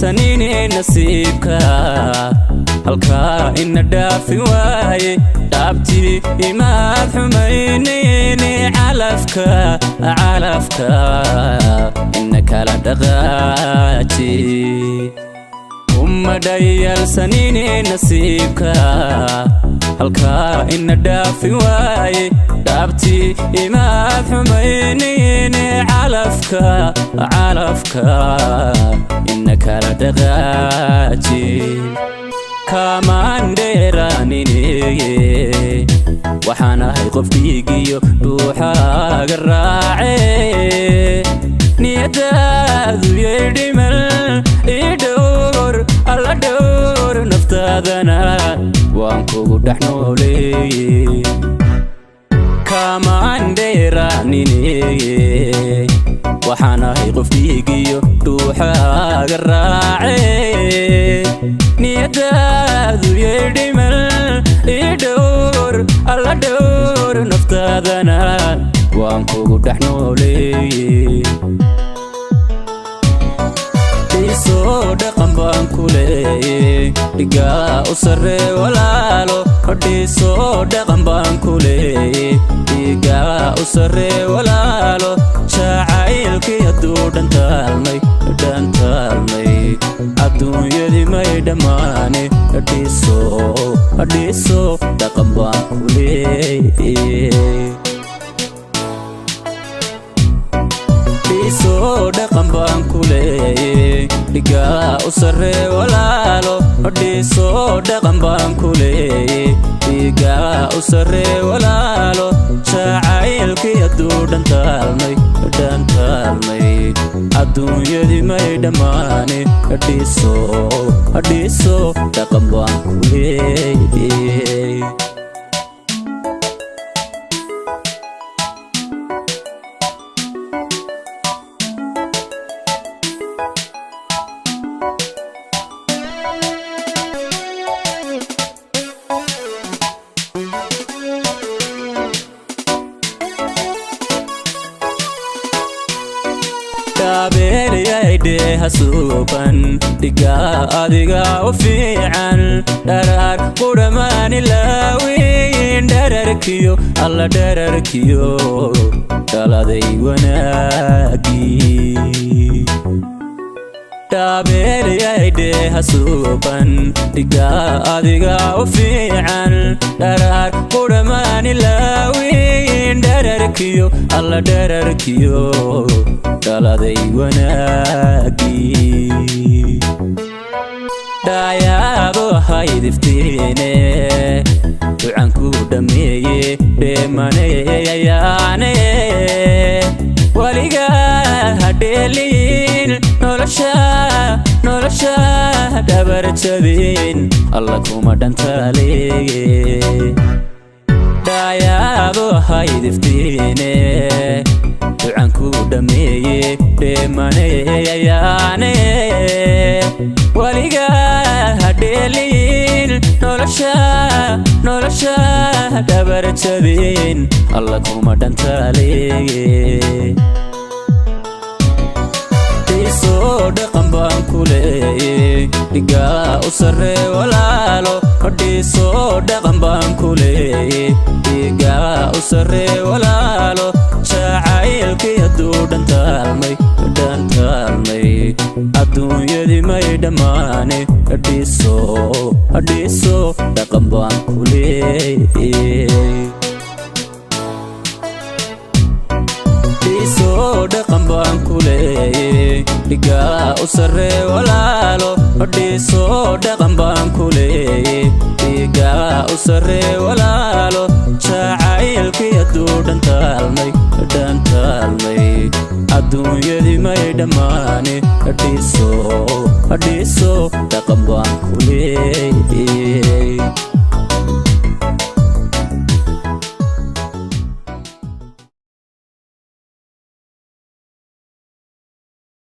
Dhayalsanine nasiibka halkaa ina dhaafi waaye, dhaabtii imaad xumaynayne calafka, calafka ina kala dhaqaaji. Uma dhayalsanine nasiibka halkaa ina dhaafi waaye, dhaabtii imaad xumaynayne calafka, calafka ina kala dhaqaaji. Kaamaan dheeraanine, waxaan ahay qof dhiigiyo dhuuxaaga raace. Niyadaadu yay dhimal, ii dhowr, alla dhowr naftaadana, waan kugu dhex nooleeye. Kaamaan dheeraanine, waxaan ahay qof dhiigiyo dhuuxaaga raace. Niyadaadu yay dhimal, ii dhowr, alla dhowr naftaadana, waan kugu dhex nooleeye. Dhiisoo dhaqan baan ku leeyey, dhigaa u sarree walaalo. Dhiisoo dhaqan baan ku leeyey, dhigaa u sarree walaalo. Jacaylkii hadduu dhantaalmay, dhantaalmay, adduunyadii may dhammaane. Dhiiso, dhiiso dhaqan baan ku leeyey. Dhiisoo dhaqan baan ku leeyey, dhigaa u sarree walaalo. Dhiisoo dhaqan baan ku leeyey, dhigaa u sarree walaalo. Jacaylkii hadduu dhantaalmay, dhantaalmay, adduunyadii may dhammaane. Dhiiso, dhiiso dhaqan baan ku leeyey. Dhaabeelayaydhe hasuuban, dhigaa adiga u fiican, dharaar qudhamaan ilaawiin. Dhararkiyo alla dhararkiyo dhaladay wanaagii. Dhaabeelayaydhe hasuuban, dhigaa adiga u fiican, dharaar qudhamaan ilaawiin. Dhararkiyo alla dhararkiyo dhaladay wanaagii. Dhaayaabo ahayd iftiine, ducanku dhammeeye dheemaneyayaane. Weligaa hadheeliin nolosha, nolosha dhabar jabin, alla kuma dhantaaleeye. Dhaayaabo ahayd iftiine, ducanku dhammeeye dheemaneyayaane. Weligaa hadheeliin nolosha, nolosha dhabar jabin, alla kuma dhantaaleeye. Dhiisoo dhaqan baan ku leeyey, dhigaa u sarree walaalo. Dhiisoo dhaqan baan ku leeyey, dhigaa u sarree walaalo. Jacaylkii hadduu dhantaalmay, dhantaalmay, adduunyadii may dhammaane. Dhiiso, dhiiso dhaqan baan ku leeyey. Dhiisoo dhaqan baan ku leeyey, dhigaa u sarree walaalo. Dhiisoo dhaqan baan ku leeyey, dhigaa u sarree walaalo. Jacaylkii hadduu dhantaalmay, dhantaalmay, adduunyadii may dhammaane. Dhiiso,